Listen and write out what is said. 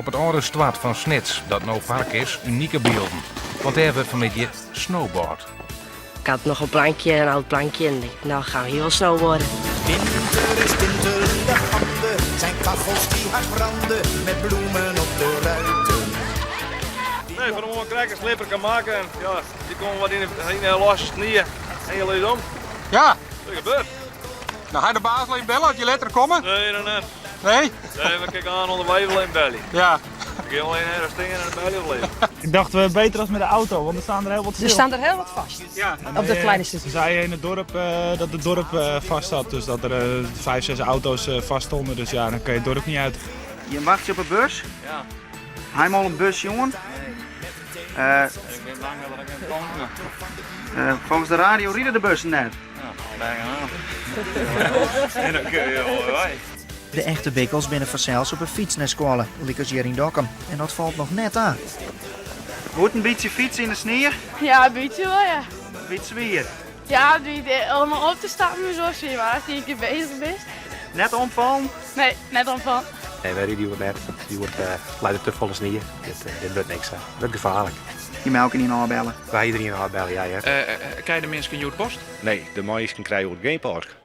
Op it âlde stoart fan Snits, dat no park is, unike bylden. Want dêr wurdt fanmiddei snowboard. Ik had noch in plankje, in âld plankje en ik no gaan we hier wol snowboarden. Winter is tintelende handen, zijn kachels die hard branden, met bloemen op de ruiten. Nee, fan 'e moarn krekt in slipper kan maken en ja, die komen wat yn de losse snie en je leit om. Ja. Dat gebeurt. Nou, ha de baas al even bellen as je letter komme? Nee, nog net. Nee? Nee, we kijken aan onderweg wel even bellen. Ja. Ik ga alleen ergens staan en dan bellen wel even. Ik dacht eh, beter als met de auto, want er staan er heel wat stil. Er staan er heel wat vast. Ja. Op dat kleine Ze stukje. zeiden in het dorp eh, dat het dorp eh, vast zat, dus dat er eh, vijf, zes auto's eh, vast stonden. Dus ja, dan kun je het dorp niet uit. Je wacht je op een bus? Ja. Hij al een bus, jongen. Eh, Ik ben bang dat ik hem kom. eh, volgens de radio rieden de bussen net. Ja, bijna aan. En dan kun je wel wij. De echte bikkels binne fansels op 'e fyts nei skoalle, lykas hjir yn Dokkum. En dat falt noch net ta. Goed in bytsje fytse yn de snie? Ja, in bytsje wol, ja. Bytsje swier. Ja, die, om op te stappen is wol swier, mar ast ien kear beuzich bist. Net omfallen? Nee, net omfallen. Nee, wy ride hjoed net. Hjoed leit der te folle snie. Dit, dit wurdt niks. It wurdt gefaarlik. Je melken yn ôfbelle. Wy iderien ôfbelle, ja hear. Krije de minsken hjoed post? Nee, de minsken krije hjoed gjin post.